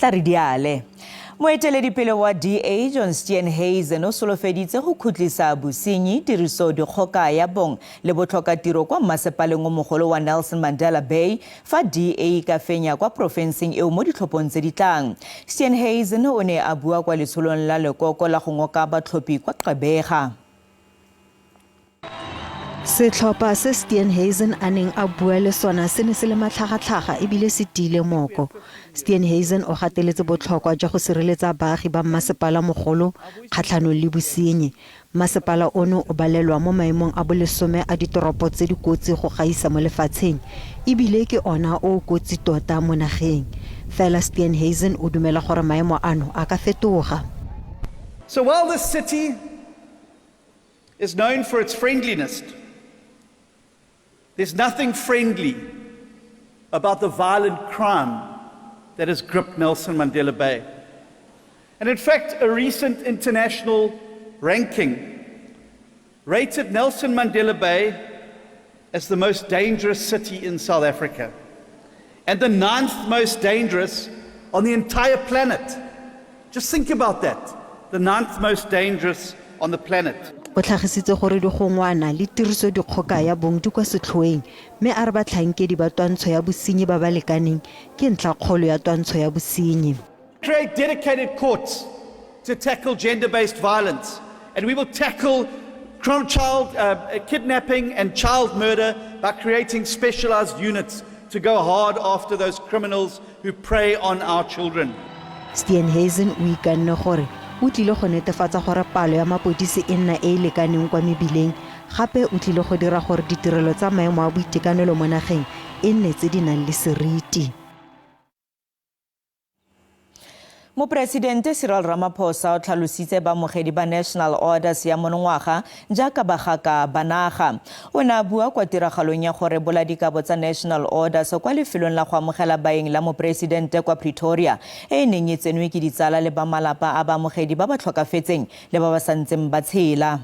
Tla re diale. Moeteledipele wa DA John Steenhuisen o solofeditse go khutlisa bosenyi, tiriso dikgoka ya bong le botlhokatiro kwa mmasepaleng o mogolo wa Nelson Mandela Bay fa DA e ka fenya kwa porofenseng eo mo ditlhophong tse di tlang. Steenhuisen o ne a bua kwa letsholong la lekoko la go ngoka batlhophi kwa Gqeberha. Setlhopha se Steenhuisen a neng a bua le sona se ne se le matlhagatlhaga e bile se tiile moko. Steenhuisen o gateletse botlhokwa jwa go sireletsa baagi ba mmasepala mogolo kgatlhanong le bosenyi. Mmasepala ono o balelwa mo maemong a bolesome a ditoropo tse di kotsi go gaisa mo lefatsheng e bile ke ona o o kotsi tota mo nageng. Fela Steenhuisen o dumela gore maemo ano a ka fetoga. So while this city is known for its friendliness, there's nothing friendly about the violent crime that has gripped Nelson Mandela Bay. And in fact, a recent international ranking rated Nelson Mandela Bay as the most dangerous city in South Africa and the ninth most dangerous on the entire planet. Just think about that. The ninth most dangerous on the planet. O tlhagisitse gore digongwana le tiriso dikgoka ya bong di kwa setlhoeng mme a re batlhankedi ba twantsho ya bosenyi ba ba lekaneng ke ntlhakgolo ya twantsho ya bosenyi. Create dedicated courts to tackle gender-based violence, and we will tackle child kidnapping and child murder by creating specialized units to go hard after those criminals who prey on our children. Steenhuisen o ikanne gore o tlile go netefatsa gore palo ya mapodisi e nna e e lekaneng kwa mebileng, gape o tlile go dira gore ditirelo tsa maemo a boitekanelo mo nageng e nne tse di nang le seriti. Moporesidente Cyril Ramaphosa o tlhalositse baamogedi ba National Orders ya monongwaga jaaka bagaka ba naga. O ne a bua kwa tiragalong ya go rebola dikabo tsa National Orders kwa lefelong la go amogela baeng la moporesidente kwa Pretoria, e e neng e tsenwe ke ditsala le ba malapa a baamogedi ba ba tlhokafetseng le ba ba santseng ba tshela.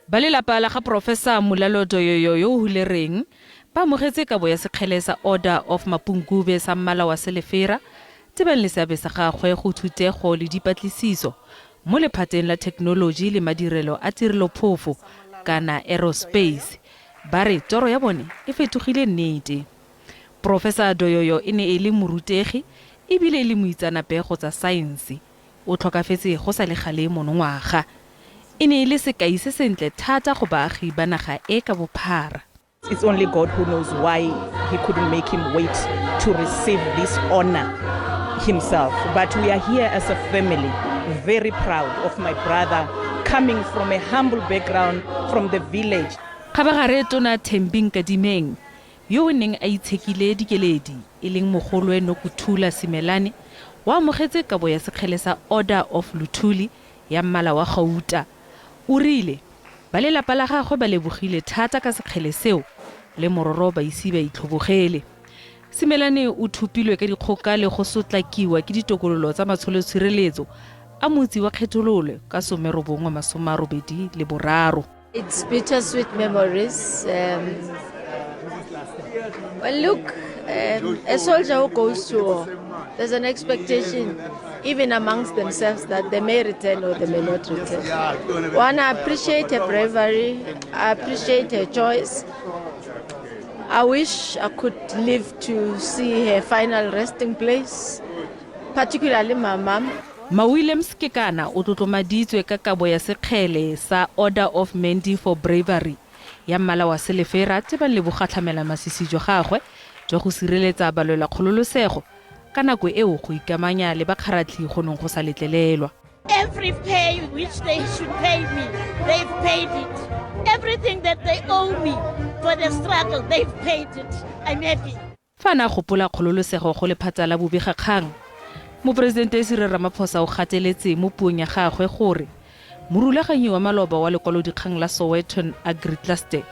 Ba lelapa la ga Porofesa Mulalo Doyoyo yo o hulereng ba amogetse kabo ya sekgele sa Order of Mapungubwe sa mmala wa selefera tebang le seabe sa gagwe go thutego le dipatlisiso mo lephateng la thekenoloji le madirelo a tirelophofo kana aerospace. Ba re toro ya bone e fetogile nnete. Porofesa Doyoyo e ne e le morutegi e bile e le moitseanape go tsa saense. O tlhokafetse go sa le gale monongwaga. E ne e le sekai se sentle thata go baagi ba naga e ka bophara. It's only God who knows why he couldn't make him wait to receive this honor himself. But we are here as a family, very proud of my brother, coming from a humble background from the village. Kgabagare Tona Thembi Nkadimeng, yo o neng a itshekile dikeledi, e leng mogolowe Nokuthula Simelane, o amogetse kabo ya sekgele sa Order of Luthuli ya mmala wa gauta. O rile ba lelapa la gagwe ba lebogile thata ka sekgele seo le mororo ba ise ba itlhobogele. Simelane o thopilwe ka dikgoka le go sotlakiwa ke ditokololo tsa matsholotshireletso a motsi wa kgethololo ka 1983. It's bittersweet memories. Well, look, a soldier who goes to war, there's an expectation, even amongst themselves, that they may return or they may not return. One, I appreciate her bravery. I appreciate her choice. I wish I could live to see her final resting place, particularly my mom. Ma-Williams Kekana o tlotlomaditswe ka kabo ya sekgele sa Order of Mendi for Bravery ya mmala wa selefera tebang le bogatlhamela masisi jwa gagwe jwa go sireletsa balwela kgololosego ka nako eo go ikamanya le bakgaratlhi go neng go sa letlelelwa. Every pay which they should pay me, they've paid it. Everything that they owe me for the struggle, they've paid it. I'm happy. Fa a ne a gopola kgololosego go lephata la bobegakgang, Moporesidente Cyril Ramaphosa o gateletse mo puong ya gagwe gore morulaganyi wa maloba wa lekwalodikgang la Sowetan Agri Cluster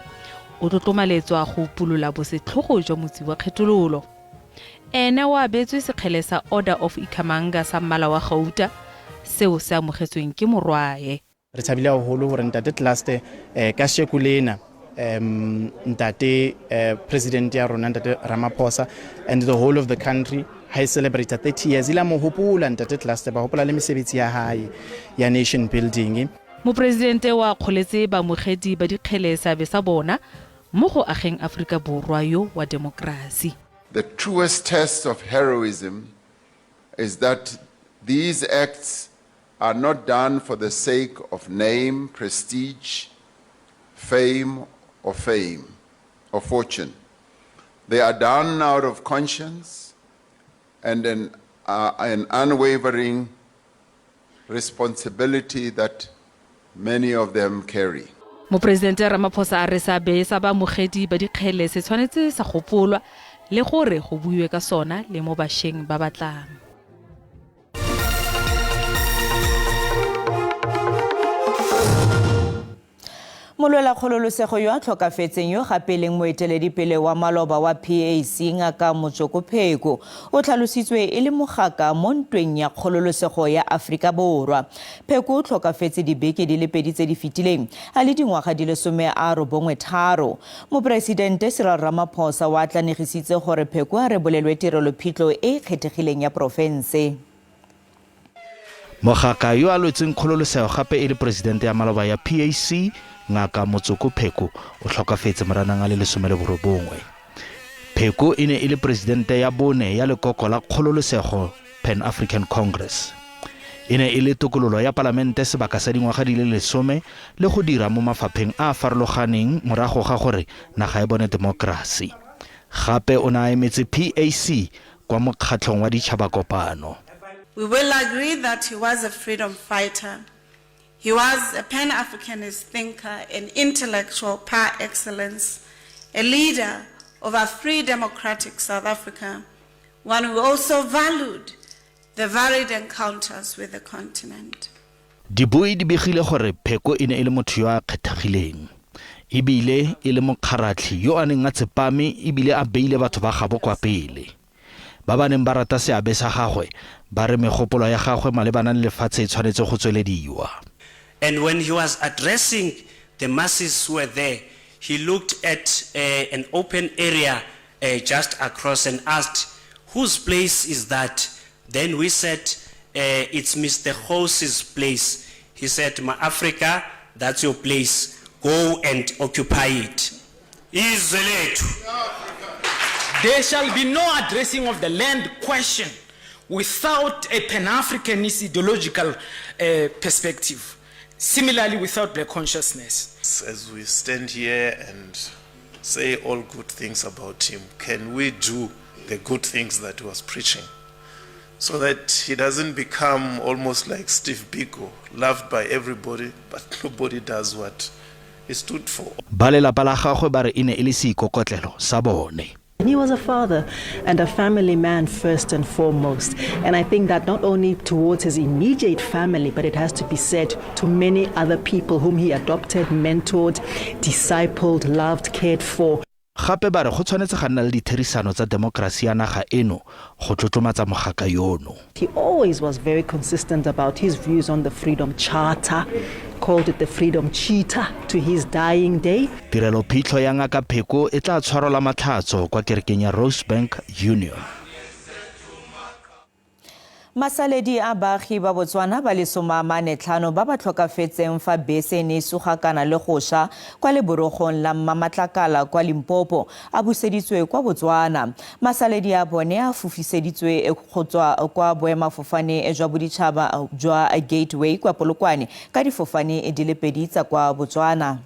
o tlotlomaletswa go upolola bosetlhogo jwa motsi wa kgethololo. Ene o abetswe sekgele sa Order of Ikhamanga sa mmala wa gauta, seo se amogetsweng ke morwae. Re thabile haholo hore ntate Cluster kasheko lena ntate president ya rona, ntate Ramaphosa, and the whole of the country ha e celebrate 30 years ile mo hopola ntate Cluster ba hopola le mesebetsi ya hae ya nation building. Moporesidente o akgoletse baamogedi ba dikgele seabe sa bona mo go ageng Aforika Borwa yo wa demokrasi. The truest test of heroism is that these acts are not done for the sake of name, prestige, fame, or fortune. They are done out of conscience and an unwavering responsibility that many of them carry. Moporesidente Ramaphosa a re seabe sa baamogedi ba dikgele se tshwanetse sa gopolwa le gore go buiwe ka sona le mo bašweng ba ba tlang. Molwela kgololosego yo a tlhokafetseng yo gape leng moeteledipele wa maloba wa PAC Ngaka Motsoko Pheko o tlhalositswe e le mogaka mo ntweng ya kgololosego ya Aforika Borwa. Pheko o tlhokafetse dibeke di le pedi tse di fetileng a le dingwaga di le 93. Moporesidente Cyril Ramaphosa o atlanegisitse gore Pheko a rebolelwe tirelophitlho e e kgethegileng ya porofense. Mogaka yo a lwetseng kgololosego gape e le poresidente ya maloba ya PAC Ngaka Motsoko Pheko o tlhokafetse Moranang a le 19. Pheko e ne e le poresidente ya bone ya lekoko la kgololosego Pan African Congress. E ne e le tokololo ya palamente sebaka sa dingwaga di le 10 le go dira mo mafapheng a a farologaneng morago ga gore naga e bone demokrasi. Gape o ne a emetse PAC kwa mokgatlhong wa ditšhaba kopano. We will agree that he was a freedom fighter. He was a Pan-Africanist thinker, an intellectual par excellence, a leader of a free democratic South Africa, one who also valued the varied encounters with the continent. Dibui di begile gore Pheko e ne e le motho yo a kgethegileng, ebile e le mokgaratlhi yo a neng a tsepame ebile a beile batho ba gabo kwa pele. Ba ba neng ba rata seabe sa gagwe ba re megopolo ya gagwe malebana le lefatshe e tshwanetse go tswelediwa. And when he was addressing the masses who were there, he looked at an open area just across and asked, whose place is that? Then we said, it's Mr. Kgosi's place. He said, Ma Africa, that's your place. Go and occupy it. Izwe lethu. There shall be no addressing of the land question without a Pan-Africanist ideological perspective. Similarly, without black consciousness. As we stand here and say all good things about him, can we do the good things that he was preaching? So that he doesn't become almost like Steve Biko, loved by everybody, but nobody does what he stood for. Ba lelapa la gagwe ba re e ne e le seikokotlelo sa bone. He was a father and a family man first and foremost. And I think that not only towards his immediate family, but it has to be said to many other people whom he adopted, mentored, discipled, loved, cared for. Gape ba re go tshwanetse ga nna le ditherisano tsa demokrasi ya naga eno go tlotlomatsa mogaka yono. He always was very consistent about his views on the Freedom Charter, called it the Freedom Cheetah to his dying day. Tirelo phitlho ya Ngaka Pheko e tla tshwarwa la Matlhatso kwa kerekeng ya Rosebank Union. Masaledi a baagi ba Botswana ba le 45 ba ba tlhokafetseng fa bese e ne e sugakana le go sha kwa leborogong la Mmamatlakala kwa Limpopo a buseditswe kwa Botswana. Masaledi a bone a fofiseditswe go tswa kwa boemafofane jwa boditšhaba jwa Gateway kwa Polokwane ka difofane di le pedi tsa kwa Botswana.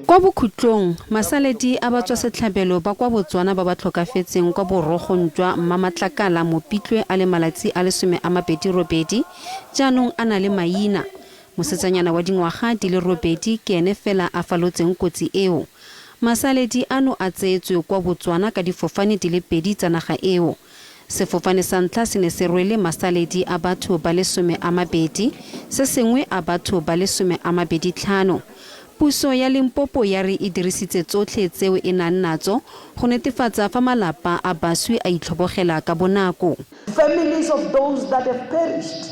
Kwa bokhutlong, masaledi a batswasetlhabelo ba kwa Botswana ba ba tlhokafetseng kwa borogong jwa Mmamatlakala Mopitlwe a le malatsi a le 28 jaanong a na le maina. Mosetsanyana wa dingwaga di le 8 ke ene fela a falotseng kotsi eo. Masaledi ano a tseetswe kwa Botswana ka difofane di le pedi tsa naga eo. Sefofane sa ntlha se ne se rwele masaledi a batho ba le 20, se sengwe a batho ba le 25. Puso ya Limpopo ya re e dirisitse tsotlhe tseo e nang natso go netefatsa fa malapa a baswi a itlhobogela ka bonako. Families of those that have perished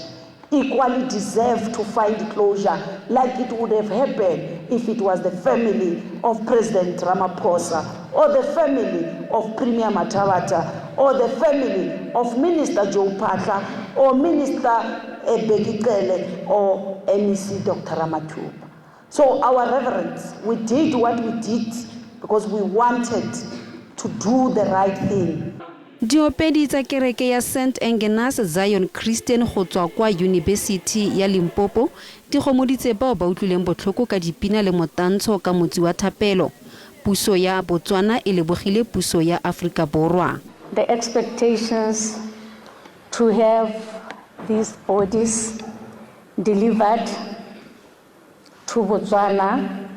equally deserve to find closure like it would have happened if it was the family of President Ramaphosa or the family of Premier Mathabatha or the family of Minister Joe Phaahla or Minister Bheki Cele or MEC Dr. Ramathuba. So our reverence, we did what we did because we wanted to do the right thing. Diopedi tsa kereke ya St Engenas Zion Christian go tswa kwa Yunibesithi ya Limpopo di gomoditse bao ba utlwileng botlhoko ka dipina le motantsho ka motsi wa thapelo. Puso ya Botswana e lebogile puso ya Aforika Borwa. The expectations to have these bodies delivered to Botswana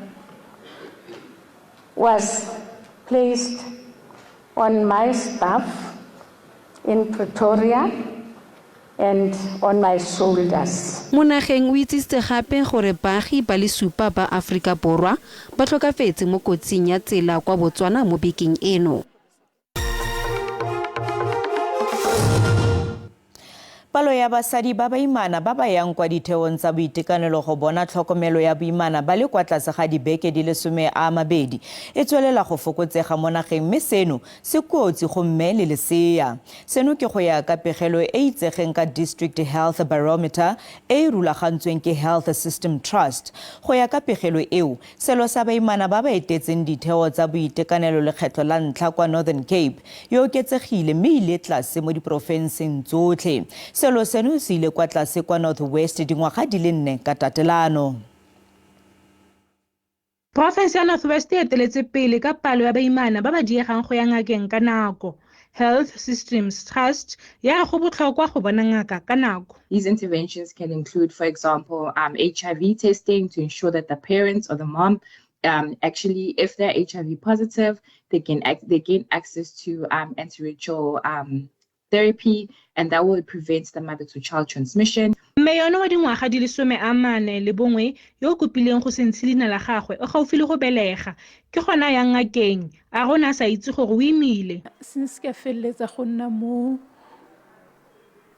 was placed on my staff in Pretoria and on my shoulders. Mo nageng o itsisitse gape gore baagi ba le supa ba Aforika Borwa ba tlhokafetse mo kotsing ya tsela kwa Botswana mo bekeng eno. Palo ya basadi ba baimana ba ba yang kwa ditheong tsa boitekanelo go bona tlhokomelo ya boimana ba le kwa tlase ga dibeke di le 20 e tswelela go fokotsega mo nageng, mme seno se kotsi go mme le lesea. Seno ke go ya ka pegelo e e itsegeng ka District Health Barometer e e rulagantsweng ke Health System Trust. Go ya ka pegelo eo, selo sa baimana ba ba etetseng ditheo tsa boitekanelo lekgetlho la ntlha kwa Northern Cape e oketsegile mme ile tlase mo diporofenseng tsotlhe. Selo seno se ile kwa tlase kwa North West dingwaga di le 4 ka tatelano. Porofense ya North West e eteletse pele ka palo ya baimana ba ba diegang go ya ngakeng ka nako. Health Systems Trust ya re go botlhokwa go bona ngaka ka nako. These interventions can include, for example, HIV testing to ensure that the parents or the mom actually, if they're HIV positive, they gain access to antiretroviral therapy, and that will prevent the mother to child transmission. Mme yono wa dingwaga di le 41 yo o kopileng go se ntshe leina la gagwe o gaufi le go belega, ke gona yang ngakeng, a re o ne a sa itse gore o imile. Since ke feleletsa go nna mo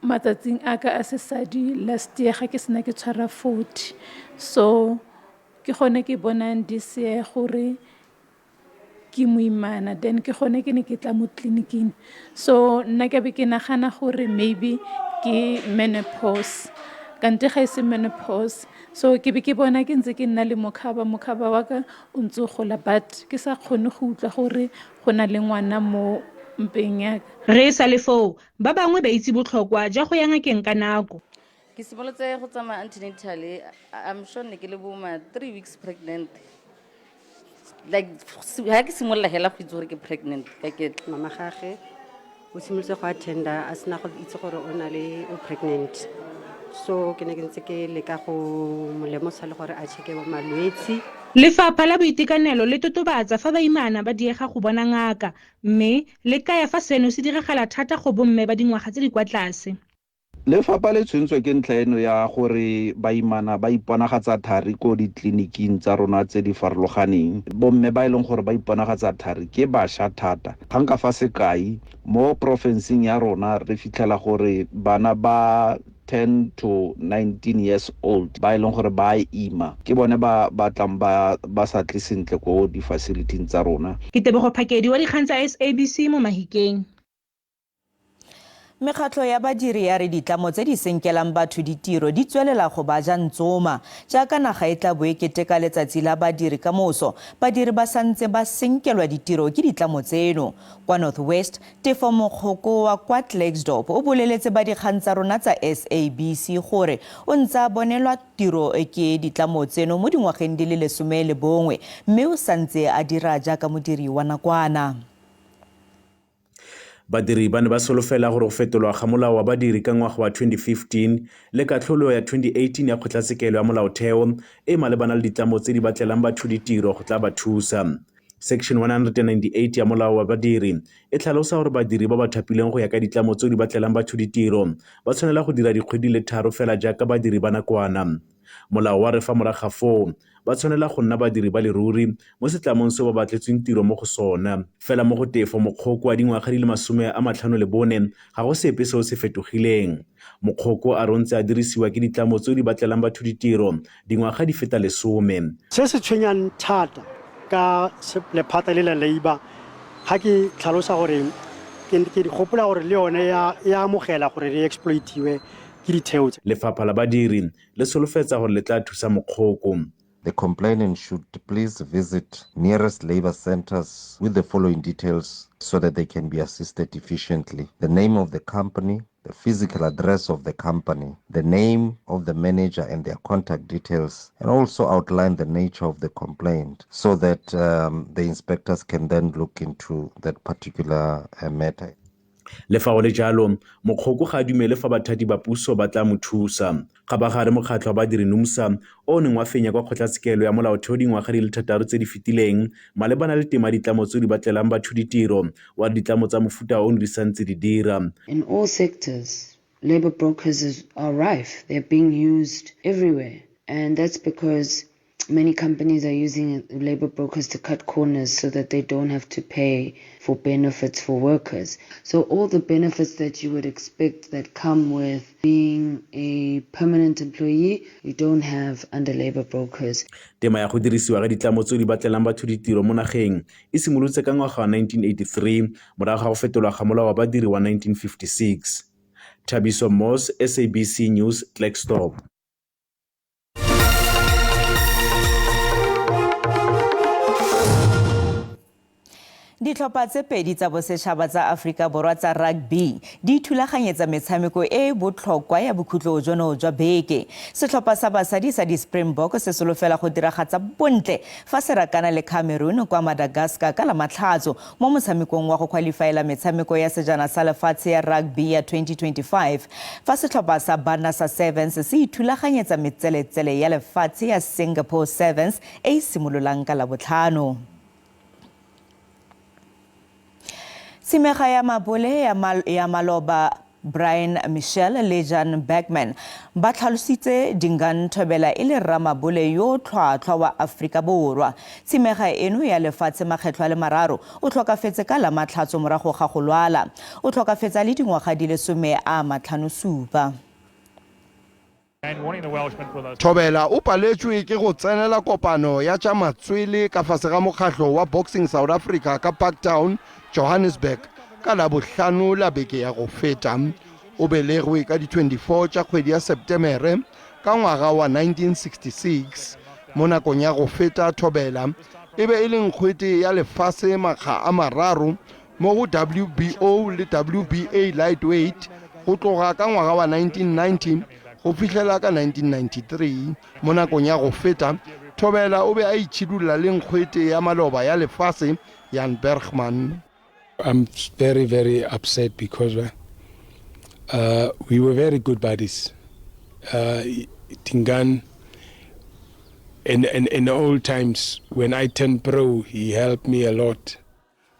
matsatsing a ka a sesadi last year ga ke sena ke tshwara 40, so ke gone ke bonang this year gore ke moimana, then ke gone ke ne ke tla mo tleliniking. So nna ke be ke nagana gore maybe ke menopause, kante ga e se menopause. So ke be ke bona ke ntse ke nna le mokhaba, mokhaba wa ka o ntse o gola, but ke sa kgone go utlwa gore go na le ngwana mo mpeng ya ka. Re sa le foo, ba bangwe ba itse botlhokwa jwa go ya ngakeng ka nako. Ke simolotse go tsamaya antenatally, I'm sure ne ke le bo ma 3 weeks pregnant, like ha ke simolola hela go itse gore ke pregnant ka ke Mama gage o simolotse go attenda a sena go itse gore o na le o pregnant, so ke ne ke ntse ke leka go mo lemosa le gore a checke bo malwetse. Lefapha la Boitekanelo le totobatsa fa baimana ba diega go bona ngaka, mme le kaya fa seno se diragala thata go bomme ba dingwaga tse di kwa tlase. Lefapha le tshwentswe ke ntlha eno ya gore baimana ba iponagatsa thari ko ditleliniking tsa rona tse di farologaneng. Bomme ba e leng gore ba iponagatsa thari ke bašwa thata. Ga nka fa sekai, mo porofenseng ya rona re fitlhela gore bana ba 10 to 19 years old ba e leng gore ba ima ke bone ba batlang ba sa tle sentle ko di-facility tsa rona. Ke Tebogo Phakedi wa dikgang tsa SABC mo Mahikeng. Mekgatlho ya badiri ya re ditlamo tse di senkelang batho ditiro di tswelela go ba ja ntsoma. Jaaka naga e tla bo e keteka letsatsi la badiri ka moso, badiri ba santse ba senkelwa ditiro ke ditlamo tseno. Kwa North West, Tefo Mokgoko wa kwa Klerksdorp o boleletse ba dikgang tsa rona tsa SABC gore o ntse a bonelwa tiro ke ditlamo tseno mo dingwageng di le 11, mme o santse a dira jaaka modiri wa nakwana. Badiri ba ne ba solofela gore go fetolwa ga molao wa badiri ka ngwaga wa 2015 le katlholo ya 2018 ya Kgotlatshekelo ya Molaotheo e malebana le ditlamo tse di batlelang batho ditiro go tla ba thusa. Section 198 ya molao wa badiri e tlhalosa gore badiri ba ba thapilweng go ya ka ditlamo tseo di batlelang batho ditiro ba tshwanela go dira dikgwedi le 3 fela jaaka badiri ba nakwana. Molao wa re fa morago ga foo ba tshwanela go nna badiri ba leruri mo setlamong seo ba batletsweng tiro mo go sona. Fela mo go Tefo Mokgoko wa dingwaga di le 54, ga go sepe seo se fetogileng. Mokgoko a re o ntse a dirisiwa ke ditlamo tseo di batlelang batho ditiro dingwaga di feta 10. Se se tshwenyang thata ka lephata le la labour, ga ke tlhalosa gore Ke gopola gore le yone ya amogela gore re exploitiwe ke ditheo tse. Lefapha la badiri le solofetsa gore le tla thusa Mokgoko. The complainant should please visit nearest labor centers with the following details so that they can be assisted efficiently. The name of the company, the physical address of the company, the name of the manager and their contact details, and also outline the nature of the complaint so that the inspectors can then look into that particular matter. Le fa go le jalo, Mokgoko ga a dumele fa bathati ba puso ba tla mo thusa. Kgabagare mokgatlho wa badiri NUMSA o o neng wa fenya kwa kgotlatshekelo ya molaotheo dingwaga di le thataro tse di fetileng malebana le tema ya ditlamo tseo di batlelang batho ditiro, wa re ditlamo tsa mofuta ono di santse di dira. In all sectors, labor brokers are rife. They're being used everywhere. And that's because many companies are using labor brokers to cut corners so that they don't have to pay for benefits for workers. So all the benefits that you would expect that come with being a permanent employee, you don't have under labor brokers. Tema ya go dirisiwa ga ditlamo tseo di batlelang batho ditiro mo nageng e simolotse ka ngwaga wa 1983 morago ga go fetolwa ga molao wa badiri wa 1956. Thabiso Moss, SABC News, Klerksdorp. Ditlhopha tse pedi tsa bosetšhaba tsa Aforika Borwa tsa rugby di ithulaganyetsa metshameko e e botlhokwa ya bokhutlo jono jwa beke. Setlhopha sa basadi sa di-Springbok se solofela go diragatsa bontle fa se rakana le Cameroon kwa Madagascar ka Lamatlhatso mo motshamekong wa go qualifyela metshameko ya sejana sa lefatshe ya rugby ya 2025, fa setlhopha sa banna sa Sevens se ithulaganyetsa metseletsele ya lefatshe ya Singapore Sevens e e simololang ka Labotlhano. Tshimega ya mabole ya maloba Brian Michel le Jan Bergman ba tlhalositse Dingaan Thobela e le rramabole yo o tlhwatlhwa wa Aforika Borwa. Tshimega eno ya lefatshe makgetlho a le mararo o tlhokafetse ka Lamatlhatso morago ga go lwala. O tlhokafetse a le dingwaga di le 57. Thobela o paletšwe ke go tsenela kopano ya tša matswele ka fase ga mokgahlo wa Boxing South Africa ka Parktown, Johannesburg ka Labohlano la beke ya go feta. O belegwe ka di 24 tša kgwedi ya Septemere ka ngwaga wa 1966. Mo nakong ya go feta Thobela e be e le nkgwete ya lefase makga a mararo mo go WBO le WBA lightweight go tloga ka ngwaga wa 1990 go fihlela ka 1993. Mo nakong ya go feta, Thobela o be a itšhidulla le nkgwete ya maloba ya lefase Jan Bergman. I'm very, very upset because we were very good buddies. Dingaan, in the old times when I turned pro, he helped me a lot.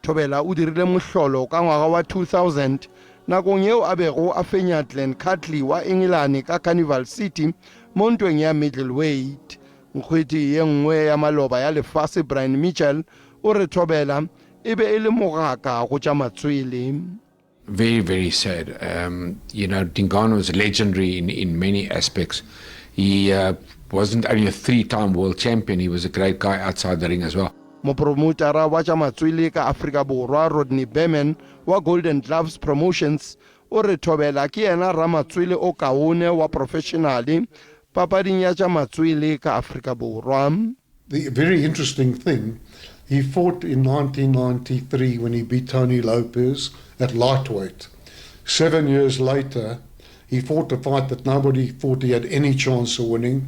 Thobela o dirile mohlolo ka ngwaga wa 2000 nakong yeo a bego a fenya Glenn Catley wa Engelane ka Carnival City mo ntweng ya middleweight. Nkgwete ye nngwe ya maloba ya lefase Brian Mitchell o re Thobela e be e le mogaka go tša matswele. Very, very sad. Dingaan was legendary in many aspects. He wasn't only a 3-time world champion, he was a great guy outside the ring as well. Mopromotara wa tša matswele ka Afrika Borwa Rodney Berman wa Golden Gloves Promotions o re Thobela ke yena ramatswele o kaone wa professionale papading ya tša matswele ka Afrika Borwa. The very interesting thing, he fought in 1993 when he beat Tony Lopez at lightweight. 7 years later, he fought a fight that nobody thought he had any chance of winning.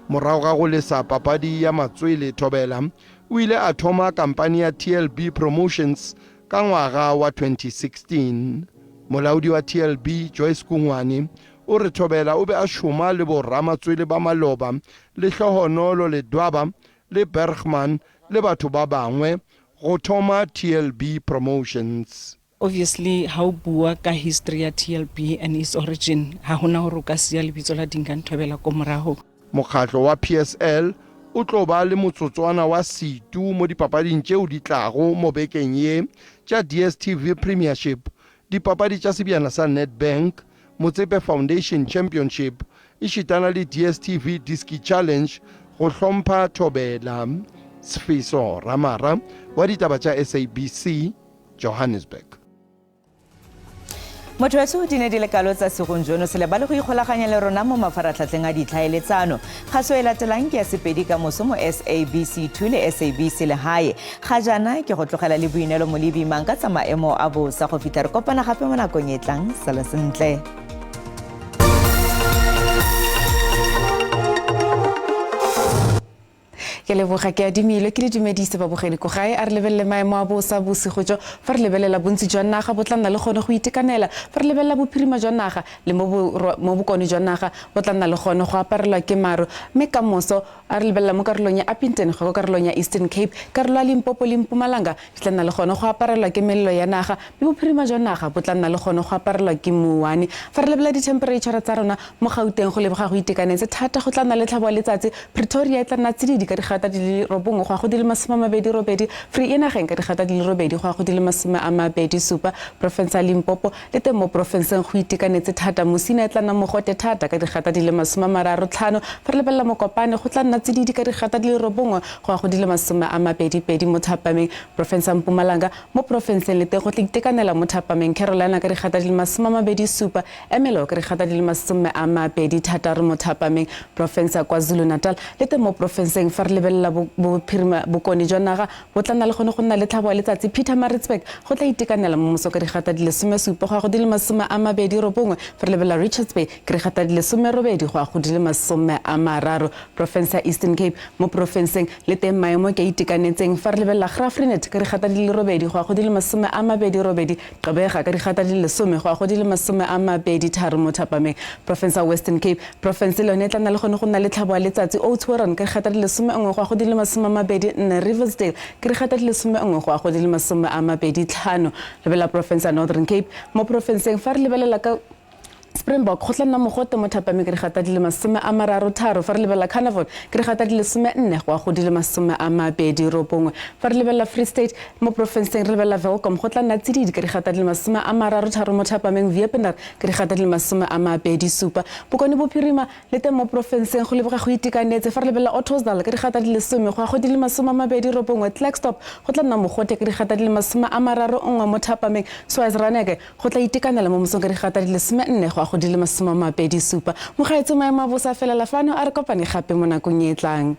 Morago ga go lesa papadi ya matswele Thobela o ile a thoma kampani ya TLB Promotions ka ngwaga wa 2016. Molaodi wa TLB Joyce Kungwane o re Thobela o be a šoma le boramatswele ba maloba le Hlohonolo Ledwaba le Bergman le batho ba bangwe go thoma TLB Promotions. Obviously, ha o bua ka history ya TLB and its origin, ha hona hore o ka siya lebitso la Dingaan Thobela ko morago. Mokgatlo wa PSL o tlo ba le motsotswana wa setu mo dipapading tšeo di tlago mo bekeng ye tša DStv Premiership, dipapadi tša sebjana sa Nedbank, Motsepe Foundation Championship, ešitana le DStv Diski Challenge go hlompha Thobela. Sfiso Ramara wa ditaba tša SABC, Johannesburg. Motho weso, di ne di le kalo tsa segong jono. Se lebale go ikgolaganya le rona mo mafaratlhatlheng a ditlhaeletsano. Kgaso e latelang ke ya Sepedi ka moso mo SABC 2 le SABC Legae. Ga jaana ke go tlogela le Boinelo Molebimang ka tsa maemo a bosa. Go fitlha re kopana gape mo nakong e tlang, sala sentle. Ke leboga ke adimile ke le dumedise babogedi ko gae. A re lebelele maemo a bosa bosigo jo. Fa re lebelela bontsi jwa naga, bo tla nna le gone go itekanela. Fa re lebelela bophirima jwa naga le mo bokone jwa naga, bo tla nna le gone go aparelwa ke maru. Mme ka moso, a re lebelela mo karolong ya Upington go kwa karolong ya Eastern Cape, karolo ya Limpopo le Mpumalanga di tla nna le gone go aparelwa ke melelo ya naga, mme bophirima jwa naga bo tla nna le gone go aparelwa ke mouwane. Fa re lebelela dithempereitšhara tsa rona mo Gauteng, go lebega go itekanetse thata, go tla nna le tlhabo ya letsatsi. Pretoria e tla nna tsididi ka digata di le 9 go ya go di le 28, Vereeniging ka digata di le 8 go ya go di le 27. Porofense ya Limpopo le teng mo porofenseng go itekanetse thata. Musina e tla nna mogote thata ka digata di le 35. Fa re lebelela Mokopane, go tla nna tsididi ka digata di le 9 go ya go di le 22 mo thapameng. Porofense ya Mpumalanga, mo porofenseng le teng go tla itekanela mo thapameng. Carolina ka digata di le 27, Ermelo ka digata di le 26 mo thapameng. Porofense ya KwaZulu-Natal le teng mo porofenseng, fa re lebelela bophirima bokone jwa naga, bo tla nna le gone go nna le tlhabo ya letsatsi. Pietermaritzburg go tla itekanela mo moso ka digata di le 17 go ya go di le 29. Fa re lebelela Richards Bay, ke digata di le 18 go ya go di le 30. Porofense ya Eastern Cape, mo porofenseng le teng maemo ke a itekanetseng. Fa re lebelela Graaff-Reinet ka digata di le 8 go ya go di le 28, Gqeberha ka digata di le 10 go ya go di le 23 mo thapameng. Porofense ya Western Cape, porofense le yone e tla nna le gone go nna le tlhabo ya letsatsi. Oudtshoorn ka digata di le 11 go ya go di le 24, Riversdale ke digata di le 11 go ya go di le 25. Lebelela porofense ya Northern Cape, mo porofenseng fa re lebelela ka Springbok, go tla nna mogote mo thapameng ka digata di le 33. Fa re lebelela Carnarvon, ke digata di le 14 go ya go di le 29. Fa re lebelela Free State, mo porofenseng re lebelela Welkom, go tla nna tsididi ka digata di le 33 mo thapameng. Wepener ke digata di le 27. Bokone Bophirima le teng mo porofenseng go lebega go itekanetse. Fa re lebelela Ottosdal ka digata di le 10 go ya go di le 29. Klerksdorp go tla nna mogote ka digata di le 31 mo thapameng. Schweiz-Reneke go tla itekanela mo mosong ka digata di le 14 go ya go di le 27. Mogaetsho, maemo a bosa a felela fano. A re kopane gape mo nakong e e tlang.